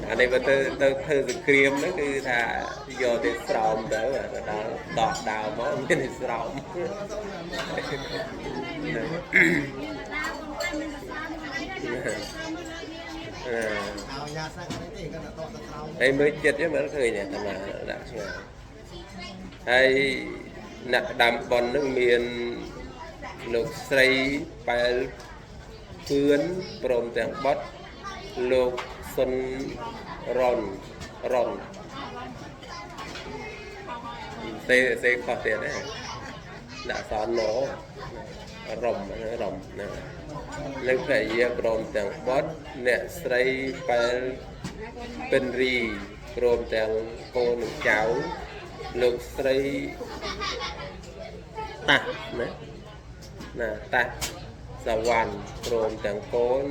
អានេះបើទៅទៅធ្វើសង្គ្រាមហ្នឹងគឺថាយកទៅស្រោមទៅទៅដល់ដកដាវមកមានតែស្រោមអឺ ឲ្យយ៉ាសាក់នេះទេគាត់ដកទៅក្រោម ហើយមើលចិត្តហ្នឹងមិនឃើញទេតាមាដាក់ឆ្ងាយហើយអ្នកផ្ដាំប៉ុនហ្នឹងមានលោកស្រីប៉ែលពឿនព្រមទាំងបុត្រលោកសុនរុនរុនសេសេខុសទៀតណាដាក់អក្សរណរំរំណានិងភរិយាព្រមទាំងបុត្រអ្នកស្រីប៉ែលពិនរីព្រមទាំងកូននិងចៅលោកស្រីតាស់ណាណាតាស់សវណ្ណព្រមទាំងកូន